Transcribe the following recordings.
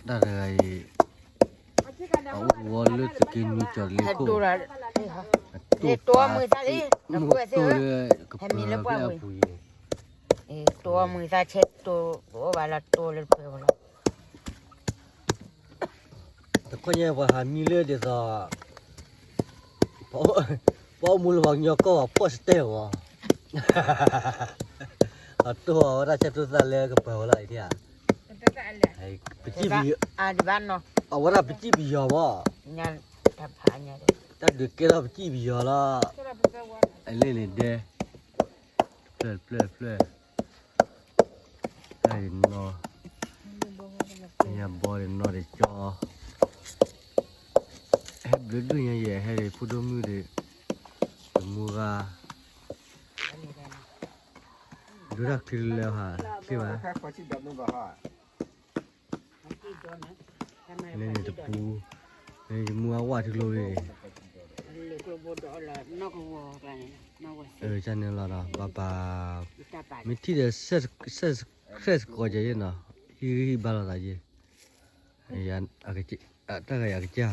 တၢ်တဂၤအံၤ အအိၣ်ဝီလၢသုးက့နွံကၠီၤတလ့ခိၣ်, အတိၢ်ပာ် တိၢ်လၢကပၢၤဖျၢၣ်အပူၤအံၤ, တိၢ်မုၢ်သၣ်ဆဲးတိၢ် အိၣ်ဘၣ်လီၤတိၢ်လၢတပၢၤလီၤ. တခီညါပှၤဟးမံလၢဒ်သိး ပှၤအိၣ်မူလၢပှၤကညီကီၢ်ပှၤဖီၣ်စတဲဝဲ, အတိၢ်အီၤဝဲဒၣ်ဆဲးတိၢ်သၣ်လၢကပၢၤဝဲလီၤအံၤ, ပစံၣ်ပယီၤ, အဝဲဒၣ်ပစံၣ်ပယီၤမး, တၢ်ဒုးကဲထီၣ်ပစံၣ်ပယီၤလီၤ, အလဲၣ်န့ၣ်ဒဲ, တဖျၢၣ်တဖျၢၣ်တဖျၢၣ်, တၢ်ယနီၤ, ညၣ်ဘီဒီးနီၤဒီးကၠီ, ဟဲဘျုးဒိၣ်ညါယဲၢ် ဟဲဒီးဖိဒိၣ်မုၣ်ဒီး, တမူဂၤ, ဒိတၢ်ချံလၢဟး, ချံဘၣ် လၢန့ၣ်တပူ, ယမူအဝၣ်ထံကျိဂ့ၤ, ကန့ၣ်လီၤဒီး ဘၣ်ပာ်, မ့ၢ်ထံၣ်ဒီး, ဆဲးစကီးကဲယဲၢ်နီၤ, ဟံၣ်ဂံၢ်ဟံၣ်ဘါလိာ်သးယဲၢ်, တၢ်ဂၤယၤကစၢ်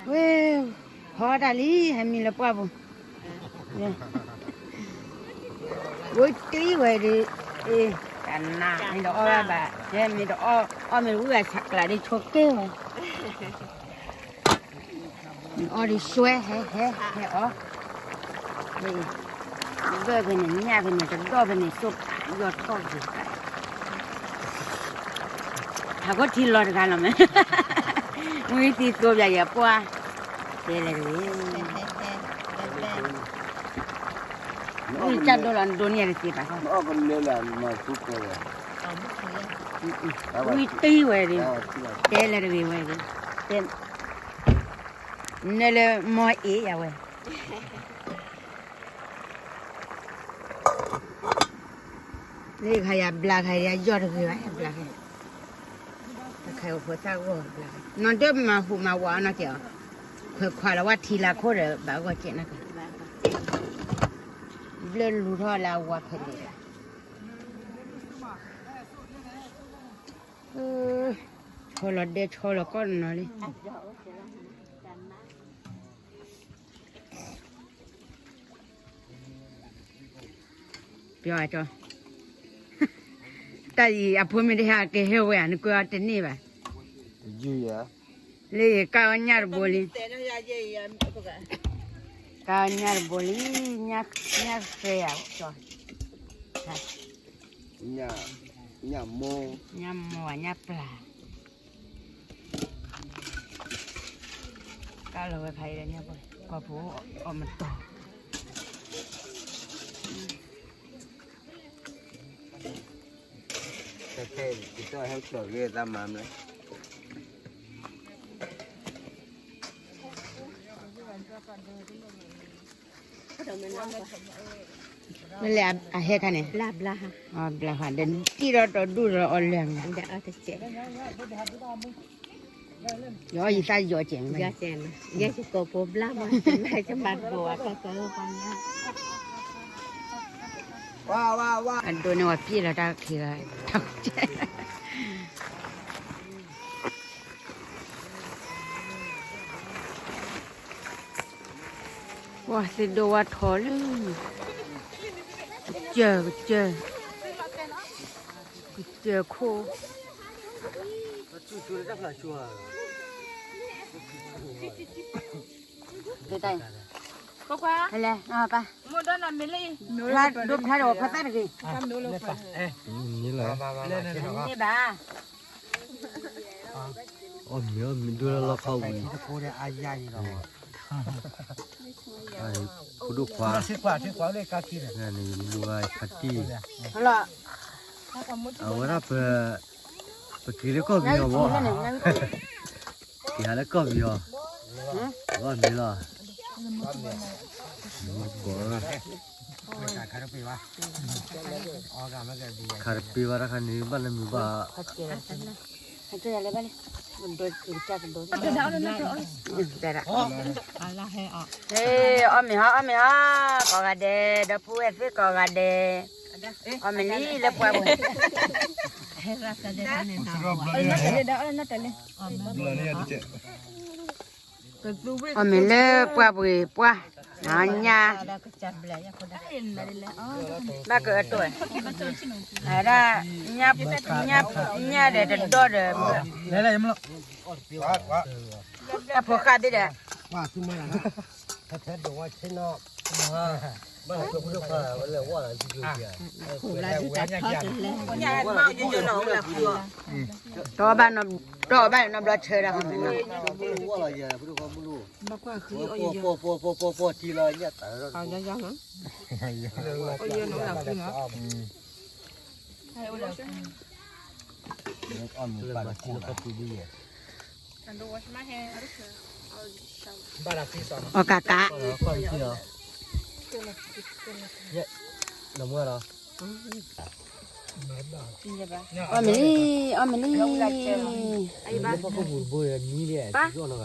ဝဲ, ဟီတၢ်လံ ဟဲမံလၢပှၢ်ပူၤ, ဝဲတ့ဝဲဒီး, တၢ်နးမ့ၢ်တအီၣ်ဘၣ်, မ့ၢ်တအီၣ်, အီၣ်မ့ၢ်တဝံၣ်ဘၣ်ဆးကျးဒီးဆိးက့ဝဲ, အီၣ်ဒီးစွဲဟဲဟဲဟဲအီၣ်, ဘၢဖဲန့ၣ် ညၣ်ဖဲန့ၣ် တဒီၣ်ဖဲန့ၣ် စိၢ်ဖးယီၢ်တီၢ်က့ၤ, ဟးခိၣ်ထံလီၤတဂၤလီၤမး, မုၢ်သံသိပယၤယပှၢ်, တဲလဲၣ်တဂ့ၤ, မုၢ်ကၢ်ဒိၣ်လီၤ နဒိးန့ၢ်ယၤတသ့ဘၣ်, ဝံတံၢ်ဝဲဒီး, တဲလဲၣ်တဂ့ၤဝဲဒီး, နလၢမီၤအ့ၣ်ယၤဝဲ လၢခါယၤဘျါခါယၤယီၢ်တဂ့ၤဘၣ် ဘျါခါ, တၢ်ခါအဖိသၣ်ဂီၢ်ဘျါခါ, နီၢ်ဒၢမၤဟူးမၤဝးအီၤနီၢ်ကဲးအီၤ, ခွဲးခွါလီၤဝဲထံလၢခိၣ်ဒီး ဘၣ်ဂီၢ်ကဲးနီၢ်ကဲး, ဘျၢလူၤထီၣ်လၢအဝါဖဲလဲၣ်, ဆီလီၤဒဲဆီလီၤကီၢ်နီၤလံ ပျီအကၠီ, တၢ်အံၤအဖိမ့ၢ်တဟဲကဟဲဝဲဧါ နကွဲအီၤတန့ၢ်ဘၣ်, လၢယကၢ်အီၣ်ညၣ်တဘိလံ, ကၢ်အီၣ်ညၣ်တဘိလံ, ညၣ်ဃဲဧါကၠီ, ညၣ်မိၢ်, ညၣ်မိၢ်ညၣ်ပျၢ် ကၢ်လီၤဝဲခါအံၤလၢညါပှဲၤ ကီၢ်ပူၤအီၣ်မတီၤ, ခဲခဲအံၤကတီၢ်ဟဲကတီၢ်ဂ့ၤသးမၤမလဲၣ်, မ့ၢ်လဲၣ်အဟဲခါန့ၣ်, ဘျါဟါ, ဒီးတံၢ်ဒီးတီၤဒူၣ်ဒီးအီၤလၢာ်မး, ယအီၣ်ယသၣ်ယီၤကဲးမး, ယဲယကိးဖိဘျါမး, ယမၤတဘိဝဲကကပှၤညါ, အဒိန့ၢ်ဝဲပျဲလီၤတၢ်ခံဂၤ, ပှၤသ့ၣ်ဒိၣ်ဝဲထီလၢ, ကစၢၢ်, ကစၢၢ်, ကစၢၢ်ခိၣ်, ဟဲလဲၣ်, ပၢ်, ဒိဖျါဒီးဖိသၣ်တဂ့ၤ, မ့ၢ်လၢ, မ့ၢ်ဘၣ် အီၣ်မ့ၤအီၣ်မ့ၤဒိၣ်လၢလီခီဝံၤ, ဖိဒိၣ်ခွါ, မူဂၤခါတံၢ်, အဝဲဒၣ်ပ, ပက့ၤလၢကီၢ်ပယီၤဘၣ်, က့ၤဟးလၢကီၢ်ပယီၤ, အီၣ်မ့ၤလီၤ, မူကိး, ခါတပ့ၤဘၣ်တခါန့ၣ် ဘၣ်လၢမုာ်ဘၣ်, ခါတပ့ၤဘၣ်တခါန့ၣ် ဘၣ်လၢမုာ်ဘၣ်, အကၢ်ယၤလၢဘၣ်လဲၣ်, ကဒိကကၢ်ကဒိ, ဟ့ၣ် အီၣ်မ့ၤဟီ အီၣ်မ့ၤဟီ, ကိးဂၤဒဲး, ဒီပုၢ်ဝဲၢ်သ့ၣ်ကိးဂၤဒဲး, အီၣ်မ့ၤလံလၢပှၢ်ပူၤ, အီၣ်မ့ၤလၢပှၢ်ပူၤပှၢ်, ညၣ် ဘၣ်ကအတိၢ်, အဒၣ်, ညၣ်ဒီးတဒီဒီး, တၢ်ဖိဃၢ်သ့ၣ်ဒီး, တအီၣ်ဘၣ်, တအီၣ်ဘၣ်နီတဘျီဆၢဒၣ်ဃီမးနီၤ, အီၣ်ကးကး, အီၣ်မ့ၤလံ, အီၣ်မ့ၤလံ,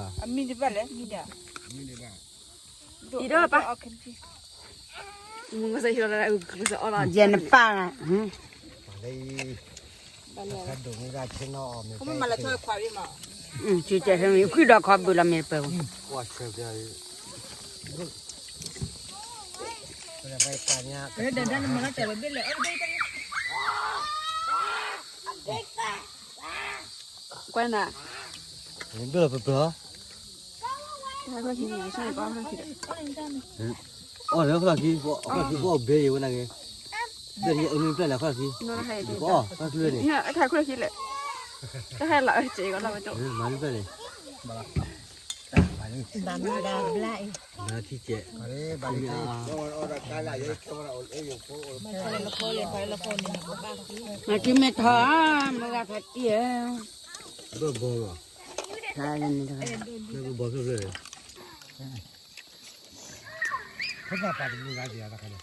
အမံၤတဘၣ်လဲၣ်, အံၤဒီးပၢ်, ယဲနပၢ်, ခွံဒီးခီဘုးလီၤမ့ၢ်တပၢၤ, ကွၢ်နၤ, အီၣ်လၢခီၣ်ခံ, ခီၣ်ခံကဘဲယဝဲနၤဂ့ၤ, ဘဲယအမ့ၢ်ပျဲၢ်လၢခီၣ်ခံ, အီၣ်ခီၣ်ခံလဲၣ်, တၢ်ဟဲလီၤအစ့ကီးလီၤဝဲတိၢ်, မ့ၢ်ပျဲၢ်လဲၣ်, ဘၣ်မၤဒၣ်ဘျါအံၤ, ဘၣ်ထံကဲး, မၤက့ၤမ့ၢ်ထီၣ်, မ့ၢ်ဂၤဖးတံၢ်ဧၢ, ဘၣ်ဘီလီၤ, ဘၣ်ဘီဖျၢၣ်ဖျၢၣ်, ဖဲပှၤပာ်တဘျုးဂၤဒံးဧါတခါန့ၣ်, ညၣ်ခီဆၣ်, ကမျၢၢ်ကမျၢၢ်တုၤကျဲယၤ, တၢ်ကံန့ၣ်, တၢ်ဘျၢဘၣ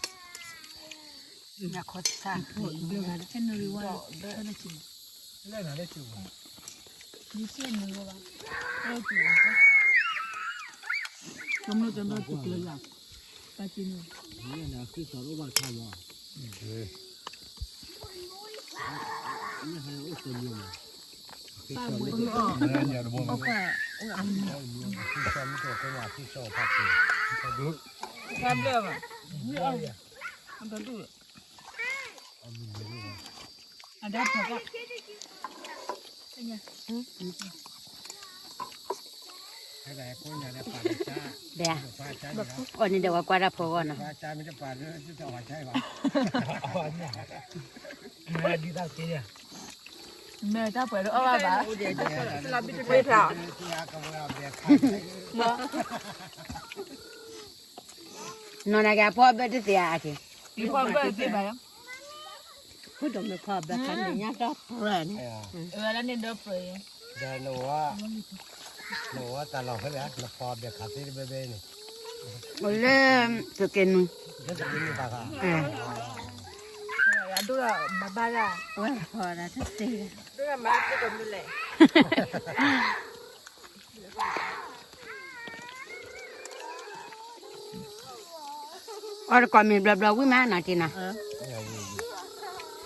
်, အဒၣ်ဖးကီ, ဘၣ်, အီၣ်န့ၣ်ဒီးဝဲကွၢ်တၢ်ဖိဂီၢ်နီၤ, မ့ၢ်တၢ်ပှဲၤတအီၣ်ဘၣ်ဘၣ်, နီၢ်နၤက့ၤအဖီအဘၢၣ်တသ့ဧါအက့ၤ, ဖီအဘၢၣ်တသ့ဘၣ်ယၤ, ဖိဒိၣ်မုၣ်ဖီအဘၢၣ်ခါန့ၣ်ညါဒီပြၢၢ်န့ၣ်, ဒီးနဝဲ, နဝဲတၢ်လီၢ်ဖဲလဲၣ် နဖီအဘၢၣ်ခါသ့တဘဲဘဲန့ၣ်, အိၣ်လၢ, သုးက့နွံ, အဒိၣ်ဒီးမၤဘၣ်ဒၣ်, ဝဲဖီဒၣ်တသ့, ဒိၣ်ဒီးမၤသ့ကမျၢၢ်လဲၣ် အီၣ်တကိးမ့ၤဘျီဘျီဝံၣ်မးနၤတ့ၢ်နၤ,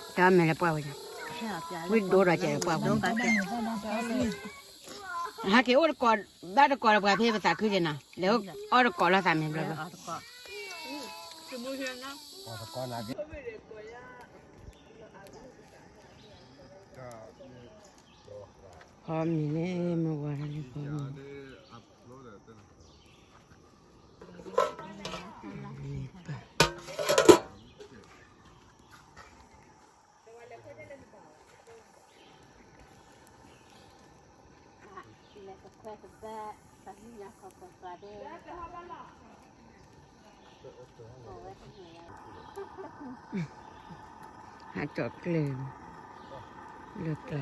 တၢ်မ့ၢ်လၢပှၢ်ဝဲ, ဝံၣ်ဒိၣ်ဒီးကဲပှၢ်ဝဲ, ဟဲက့ၤအိၣ်တကိး, ဘၣ်တကိးဒီးပှၤဖဲပသးခုက့ၤနၤ, လဲၤအီၣ်တကိးလီၤသးမ့ၢ်ဘျီဘျီ ဖီမ့ၤလၢမ့ၢ်ဝါဒၣ်လၢဖီမ့ၤ, ဟးကၠီၣ်ကျဲ, လၢကျဲ,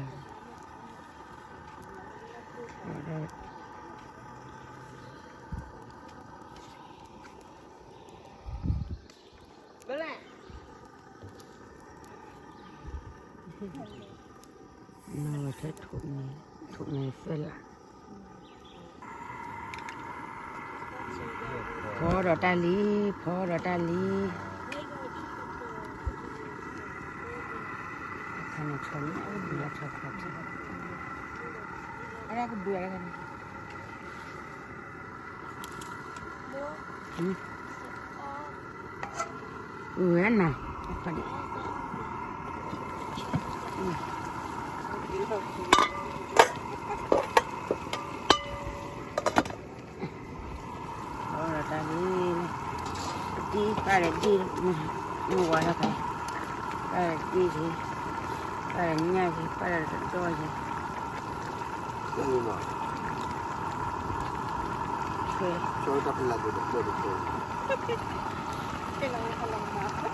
ဘၣ်လဲၣ် နီၢ်ဝဲထဲထိၣ်မဲာ်, ထိၣ်မဲာ်သၢလး, ဖီဒီးတၢ်လံ, ဖီဒီးတၢ်လံ, အခါန့ၣ်ဆီန့ၣ် ဘုလၢဆီဖီ, အကဘုး, ဝဲနၤ, အီဒီးတၢ်လံ, တံၢ်ပၢ်ဒီးဒံၣ်, မုၢ်ဝါထီၣ်ဖဲ, ပၢ်ဒီးဒံၣ်က့ၤ, ပၢ်ဒီးညၣ်က့ၤ, ပၢ်ဒီးတဒီက့ၤ, ဆၢ, ဆၢတၢ်ဖဲလၢဒိၣ်တဖျၢၣ်တဖျၢၣ်, ဖဲလၢဖဲလၢမၤ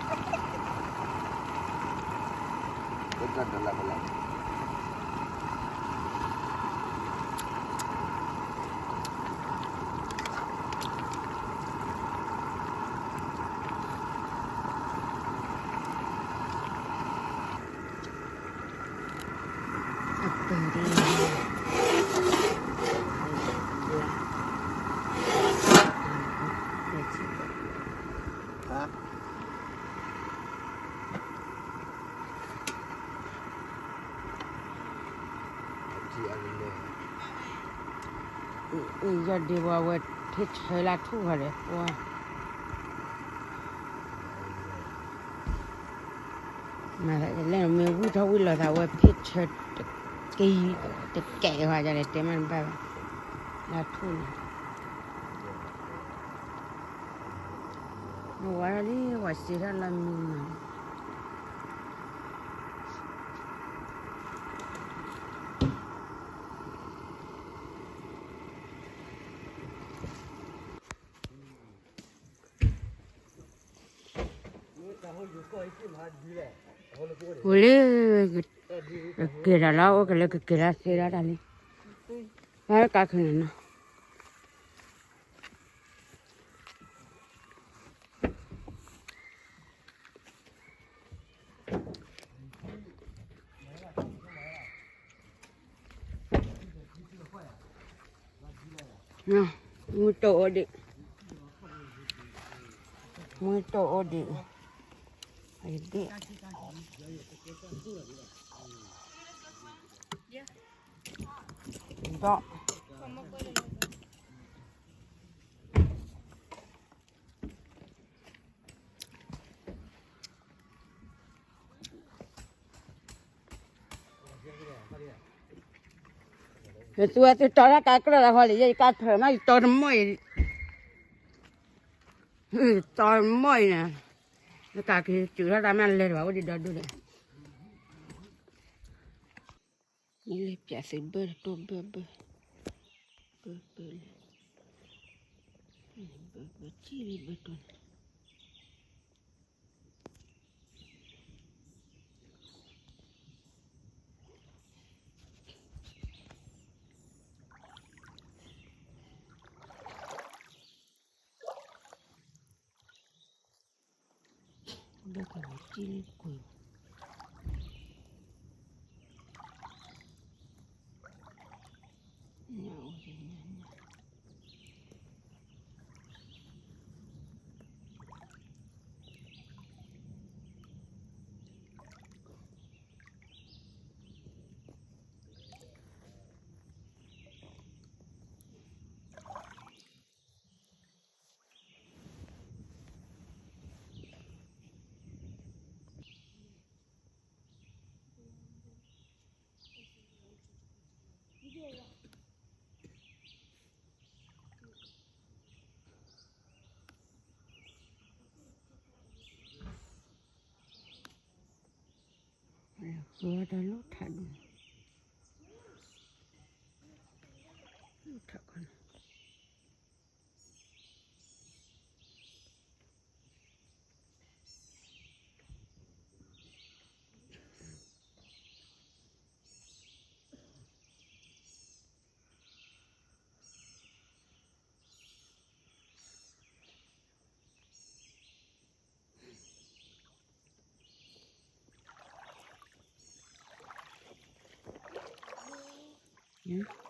ယီၢ်ဒ့ဝဲ ဝဲထံၣ်ဆၢလၢထူၣ်ဃီဒီး ပှၤ မ့ၢ်ဝံၢ်ထီၣ်ဝံၢ်လီၤသးဝဲ ဖ့ၣ်ဆၢတက့ၢ်, တကဲးဃီ ယလဲၤတဲမးတဘၣ်ဘၣ်, လၢထူၣ်န့ၣ် နဝၤလံ ဝၤစ့ထီၣ်လၢမံၤနီၤ. အိၣ်လၢ ကကဲၤတၢ်လီၤ အိၣ်ကလၢကကဲၤလီၤသ့လီၤတၢ်လံ, ဘၣ်ကါခဲန့ၣ်နီၤ. မုၢ်တိၢ်အိၣ်ဒံး, မုၢ်တိၢ်အိၣ်ဒံး, အဒံး, ဒီး ယသူဝဲသုတီတၢ်ကါကြၢၢ်လၢဟီလံ ယကါထၢၣ်မး ယတီတမီၢ်အံၤ, တီတမီၢ်အံၤန့ၣ်, နကါက့ၤစူၤထီၣ်တၢ်မးလဲၤတဘၣ် အိၣ်ဒံးဒီဒူၣ်ဒီး မ့ၢ်လၢပျးသုဘၢတတိၢ်ဘၢဘၢ, ဘၢဘၢလၢ, ဘၢဘၢထံၣ်လံဘၢတိၢ်န့ၣ်, ဘၢကဝဲထံၣ်လံကွံာ်, ညၣ်အိၣ်ညၣ်ညၣ်. ယၤ